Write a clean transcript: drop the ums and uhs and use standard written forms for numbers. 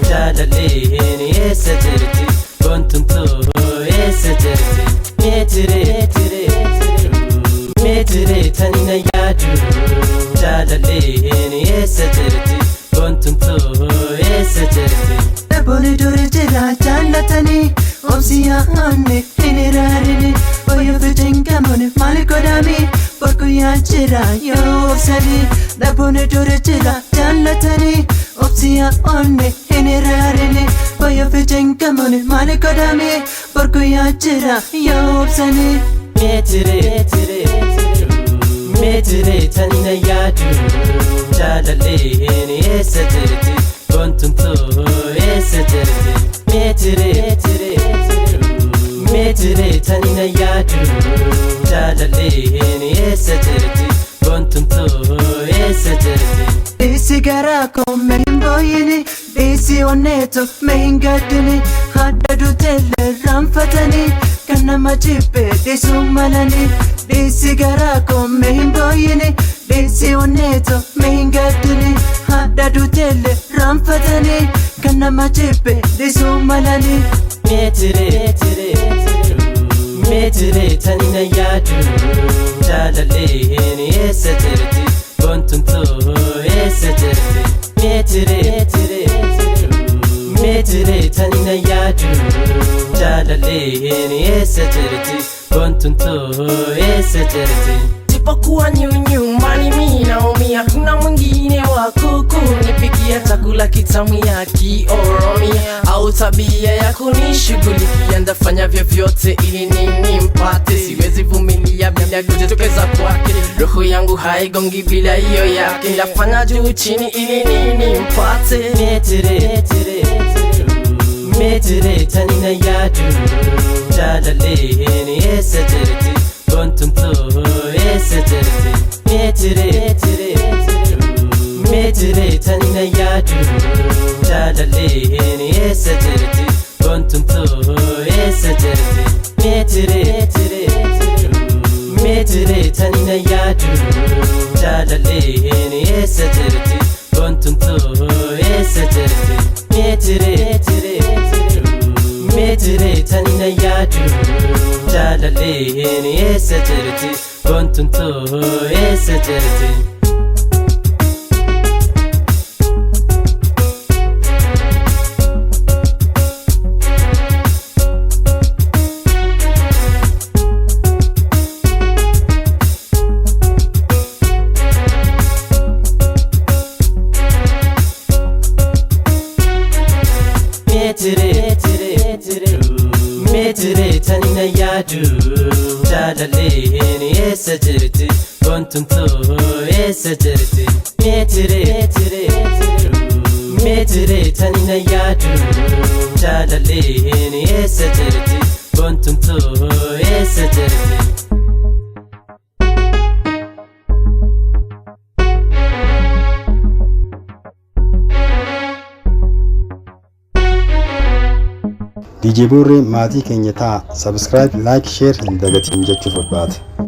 Jaalalleen eessa jirti? Boontumtuu eessa jirti? Meetiree meetiree tani na yaadu. Jaalalleen eessa jirti? Boontumtuu eessa jirti? Dhaboonni duri jira jaallatanii obsiyaa onne hin iraarini boyyoo fitiin qabuun maal godhami borguyyaa jira yoo obsanii. Dhaboonni duri jira jaallatanii obsiyaa onne hin iraarini boyyoo fitiin qabuun maal godhami borguyyaa jira yoo obsanii. Meetiree meetiree tani na yaadu. Jaalalleen eessa jirti? Boontumtuu eessa jirti? Meetiree meetiree tani na yaadu. Jaalalleen eessa jirti? Boontumtuu eessa jirti? Dhiisi garaa koo mee hin booyini, dhiisi onneetu mee hin gaddini, hadha duuteellee raanfatanii kan nama jibbe dhiisuu malanii. Dhiisi garaa koo mee hin booyini, dhiisi onneetu mee hin gaddini, hadha duuteellee raanfatanii kan nama jibbe dhiisuu malanii. Meetiree meetiree tani na yaadu. Jaalalleen eessa jirti? Boontumtuu eessa jirti? Meetiree meetiree tani na yaadu. Jaalalleen eessa jirti? Boontumtuu eessa jirti? Sipokuwa nyumbani mimi naumia, kuna mwingine wa kukunipikia chakula kitamu ya Kioromia au tabia ya kunishughulikia. Ndafanya vyovyote ili nini mpate, siwezi vumilia bila kujitokeza kwake. Roho yangu haigongi bila hiyo yake, ndafanya juu chini ili nini mpate. Meetiree meetiree tani na yaadu. Jaalalleen eessa jirti? Boontumtuu eessa jirti? Meetiree meetiree tani na yaadu. Jaalalleen eessa jirti? Boontumtuu eessa jirti? Meetiree meetiree tani na yaadu. Jaalalleen eessa jirti? Boontumtuu eessa jirti? Meetiree meetiree tani na yaadu. Jaalalleen eessa jirti? Boontumtuu eessa jirti? Meetiree meetiree tani na yaadu. Jaalalleen eessa jirti? Boontumtuu eessa jirti? Meetiree meetiree tani na yaadu. Jaalalleen eessa jirti? Boontumtuu eessa jirti? DJ Boorree maatii keenya ta'a. Subscribe, like, share hin dagatiin jechuu barbaada.